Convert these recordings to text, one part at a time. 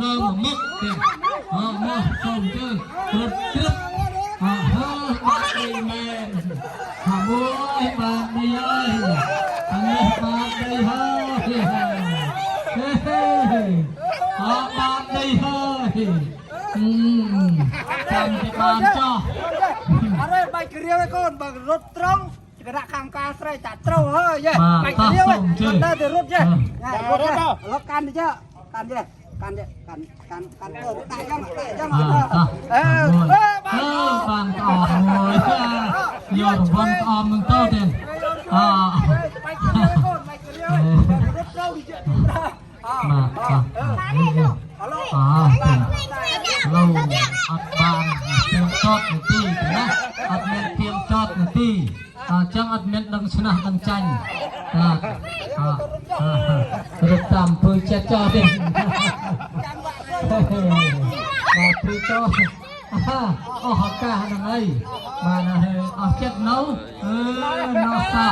នៅមុខទៀតអមកសូមអញ្ជើញរត់ជ្រឹបអហើបាទនេះមែនហាមួយបាទនេះហើយអានេះបាទនេះហើយហេហេអបាទនេះហើយចាំពីបានចោះ អរេបាច់ក្រៀវឯកូនបើរត់ត្រង់គណៈកម្មការស្រែកតាត្រូវហើយយេបាច់ក្រៀវឯងតែទៅរត់យេរត់រត់កាន់ទៅកាន់យេកាន់យេកាន់កាន់កាន់ទៅដាក់យ៉ាងដាក់យ៉ាង អ អឺ អឺបានក្អមមួយយករង្វាន់ក្អមនឹងទៅទេអ បាច់ក្រៀវឯកូនបាច់ក្រៀវឯងរត់ត្រូវយេអ បាទបាទនេះ ឡូ អឡូអត់បានទៀងចតនាទីទេណាអត់មានទៀងចតនាទីអញ្ចឹងអត់មានដឹងឈ្នះដឹងចាញ់បាទអរត់តាមពើចិត្តចោទេបាទព្រឺចោអស់ឱកាសហ្នឹងហើយបាទអស់ចិត្តនៅអឺណោះសោះ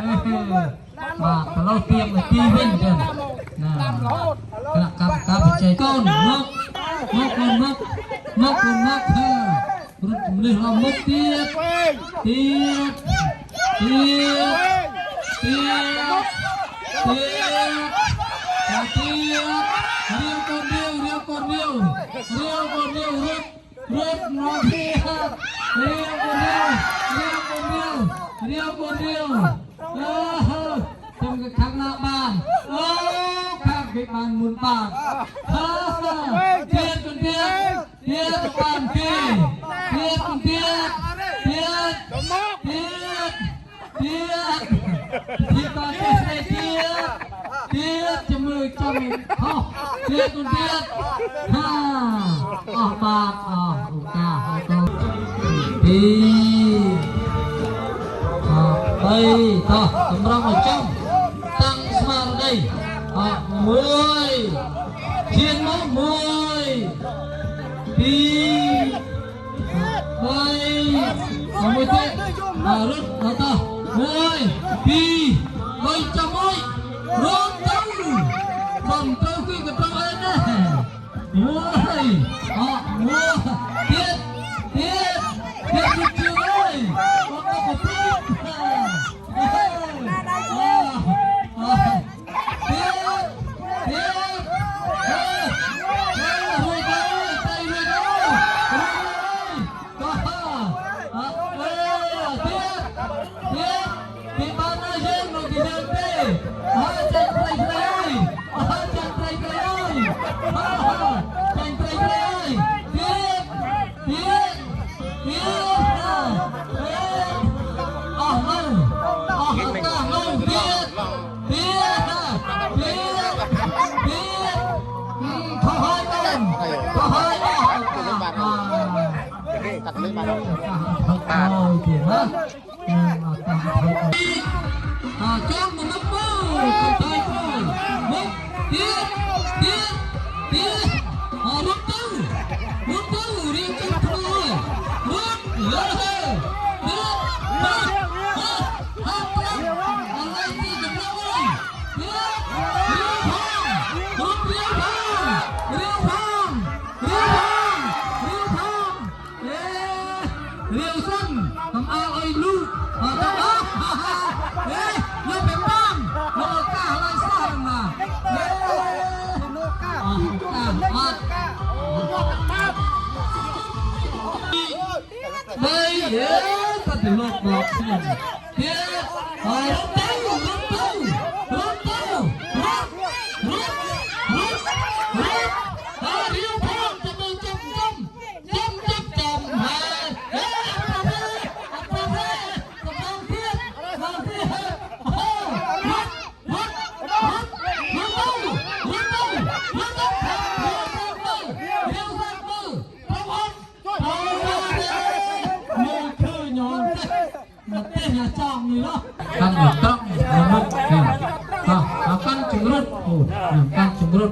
បាទទៅឡូវទៀងនាទីវិញចឹងណាគណៈកម្មការបច្ចេកកូនមកមកកូនមកមកកូនមកធ្វើរត់ជំនះឡើងមុខទៀតទៀតទៀតទៀតទៀតទៀតរៀវកូនរៀវរៀវកូនរៀវរៀវកូនរៀវរត់រត់មកទៀតរៀវកូនរៀវរៀវកូនរៀវរៀវកូនរៀវអឺខ្ញុំក៏ខាងណាបានអូខាងគេបានមុនបានអើទៀតកូនទៀតទៀតបានគេទៀតកូនទៀតទៀតទៀតទៀតទៀតបានគេស្អីទៀតទៀតជំរឿចំហោះទៀតកូនទៀតហាអស់បាទអស់ឱកាសហើយកូនពីរអបីតោះតម្រង់ឲ្យចំតាំងស្មារតីអមួយឈានមកមួយពីរបីមួយទៀតអរត់ដល់តោះមួយពីរបីចំមួយរត់ទៅបំទៅគឺក៏ត្រូវអីដែរមួយអមួយទៀតទៀតទៀតជឿអើយអត់ទៅទៀតទៀតទៀតរួចហើយទៅរួចហើយរួចហើយក៏អើទៀតទៀតពីបានណាយើងមកពីយើងទេហើយចាញ់ព្រៃព្រៃអើយហើយចាញ់ព្រៃព្រៃអើយចាញ់ព្រៃព្រៃអើយទៀតទៀតទៀតអស់ហើយអស់ហើយកានោះទៀតទៀតទៀតទៀតខុសហើយមែនខុសហើយអស់ហើយកា កាត់លេខបាន បាទអូទៀតណាអចាំមកមុខមកទៅគូមុខទៀតទៀតទៀតអរត់ទៅរត់ទៅរៀងចាំខ្លួនរត់លើទៅរត់មកហាហាប្រាំអឡៃទីចំណងទៀតរៀងផងរត់រៀងផងរៀងផងរៀងផងរៀងផងអេរៀងសិនកុំអើឲ្យលូអត់ទៅអហេយកទៅប៉ងមកកាសឡើងសោះណាអេ លោកកា អ ពីជុំ អ លេខ ត់ កាយកតា បីអេក៏ទៅលោកบอกខ្ញុំទៀតហើយរត់ទៅរត់ទៅរត់ទៅរត់រត់រត់រត់ហើយរៀវផងទៅចំចំចំចំចំហើយអេអត់ទេអត់ទេកំពុងទៀតមកទៀតអូរត់រត់រត់រត់ទៅរត់ទៅរត់ទៅរៀវសាក់មើលប្រអត់អូមើលឃើញអត់មកទេញចង់នេះណោះកាន់ត្រង់មុខនេះតោះកាន់ជំរុតអូកាន់ជំរុត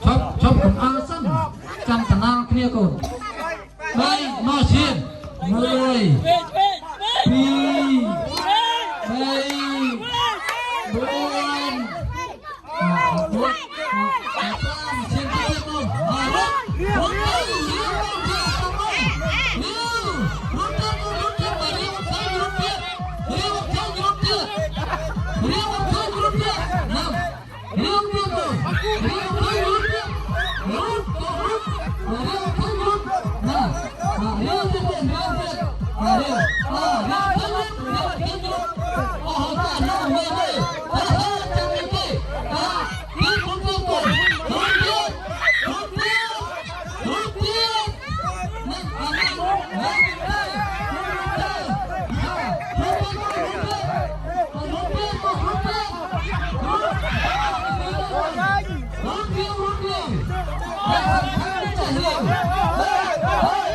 ឈប់ឈប់កុំអើសិនចាំតំណាលគ្នាកូនបីមកឈាន1 2 3 4 4 5ឈានទៀតមក ចេះរៀវហេហេ